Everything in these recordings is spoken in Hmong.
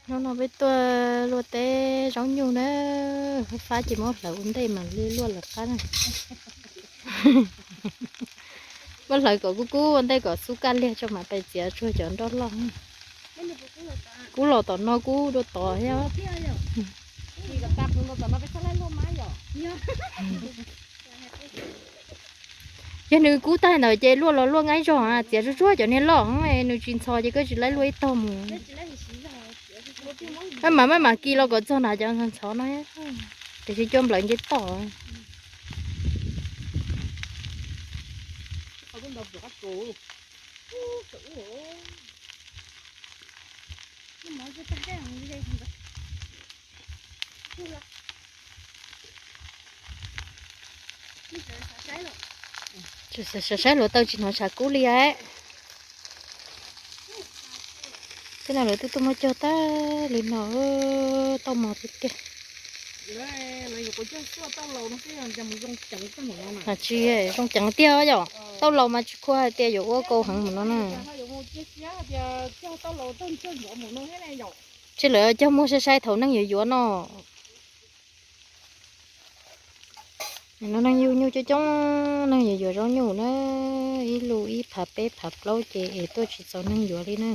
Hnub no peb tuaj luaj teb zaub nyuj na, fab ces muab hlawv ua ntej mam li luaj lawv qab na. Muab hlawv kom kub kub ua ntej kom xub kaj liag tso mam pais txiav tsuag cov nroj loj. Kub los tom no kub dua tod thiab. Yog nws kub tag ntawd ces luaj los luaj nqaij zog, txiav tsuag tsuag cov niag loj, nws tsis ntxhov ces koj tsis laib luaj ib tog mus. Maj mam maj mam kis los kom txog nrad cov ntxhov no, tiam sis cua nplawv nce toj. Saib luag taw tsis hnov tshav kub li. Tej no lawv twb tuaj muab cog tag li no, tauj mos tiag tiag. Mas tsis zoo ceev tiag yom, tauj laus mas tsis khuv hais tias yuav ua kau heev mus no na. Tsis lawv cog muag sai sai thaum neeg yuav yuav no. No neeg yug nyuj coob coob, neeg yuav yuav zaub nyuj na, ib lub ib phav peb phav plaub ces es tuaj tsis txaus neeg yuav li na.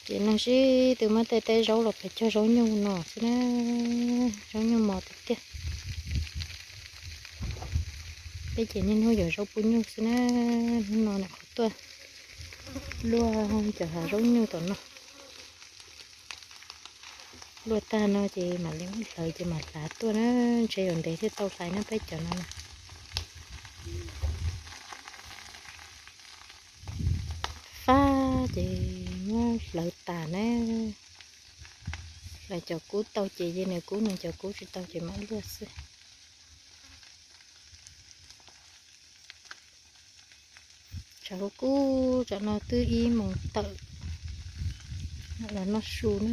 Ces neeg sib tw muab tej teb zaub los pes cog zaub nyuj no xwb na, zaub nyuj mos tiag tiag. Peb ces niaj hnub yuav zaub pub nyuj xwb na, hnub no nyuam qhuav tuaj luaj cov hav zaub nyuj tom no. Luaj tag no ces mam li hlawv ces mam hlav tuaj na, ntshe yuav ntev thiaj tau hlais na peb cov no na. Fab ces muab hlawv tas na, hlawv cov kub tau ces yeej nws kub, nws cov kub tsis tau ces mam luaj xwb. Tshav kub kub tam no twb ib moos tawm los noj su na.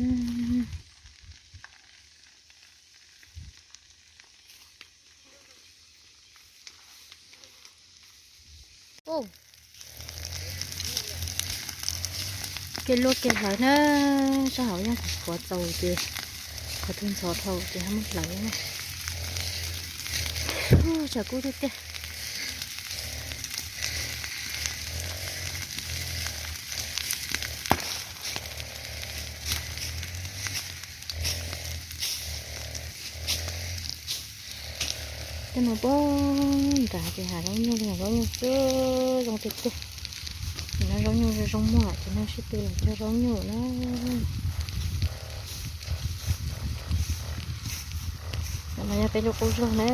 Kev luaj kev hlawv na, sab hauv yeej qhuav txaus ces qhov twg ntxhov dhau ces ho muab hlawv na. Tshav kub tiag tiag. Tej no puag nrad ces hav zaub nyuj li, hav zaub nyuj xwb zoo tiag tiag. Ces no zaub nyuj zoo muag ces neeg sib tw los cog zaub nyuj na. No yog peb lub qub zog na,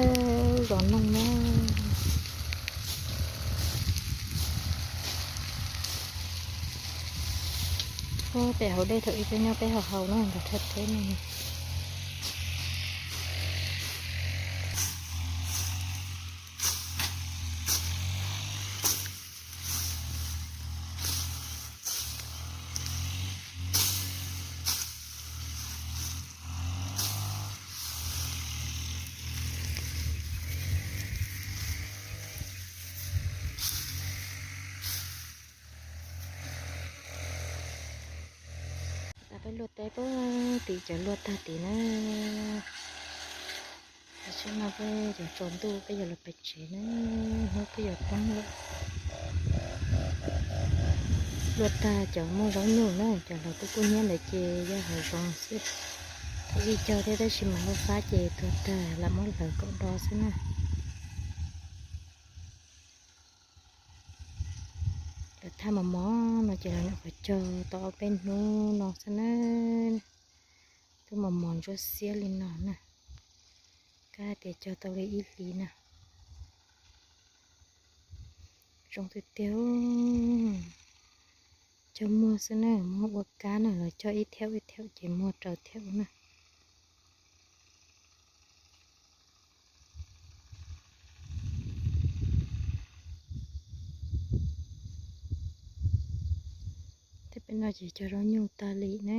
zos noog na. Peb hauv dej thaum ub peb nyob peb hauv hauv na, nrog thaj teb no. Peb luaj teb puag tid, cov luaj tag tid na. Tam sim no peb yuav tsaus ntuj peb yuav los pem tsev na, hnub twb yuav poob lawm. Luaj tag cov muaj zaub nyuj na, cov hluas kub kub hnyiab ntawd ces yog hav zoov xwb. Thaum ub cog thiab tab sis mas luaj fab ces tuag tag lam muab hlawv kom do xwb na. Lawv thaj mos mos no ces lawv nyuam qhuav cog tau ob peb hnub no xwb na. Twb mos mos ntsuab xiab li no na. Kab hais tias cog tau li ib hlis na. Zoo tiag tiag. Cog muag xwb na, muag ua kab na, lawv cog ib thiaum ib thiaum ces muag raws thiaum na. Tej pem no ces cog zaub nyuj tag li na.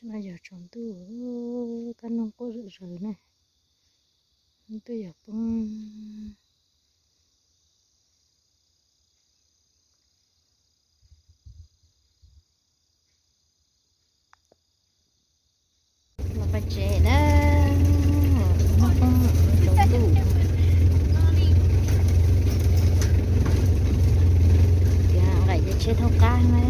No yog tsaus ntuj, kab noog quaj zom zaws na. Twb yog poob. Los pais tsev na, muaj poob tsaus ntuj. Tias nqaim ces tsheb thauj qab na.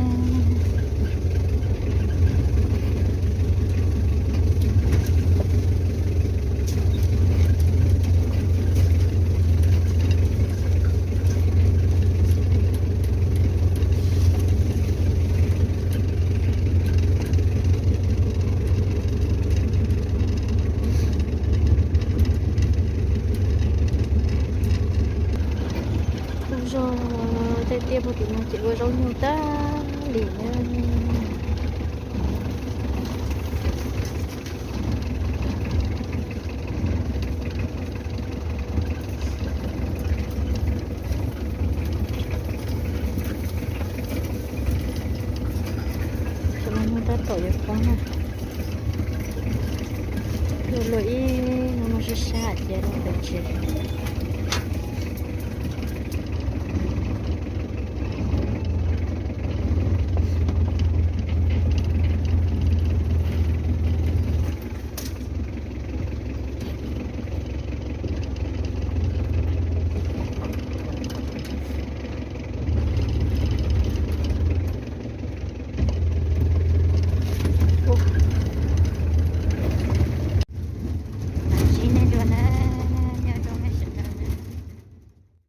Kuj zog, tej tiaj puag tim no ces ua zaub nyuj tag li na. Cov no nyuj tab tom yuav poob na. Luaj luaj ib no no sab sab ces los pem tsev.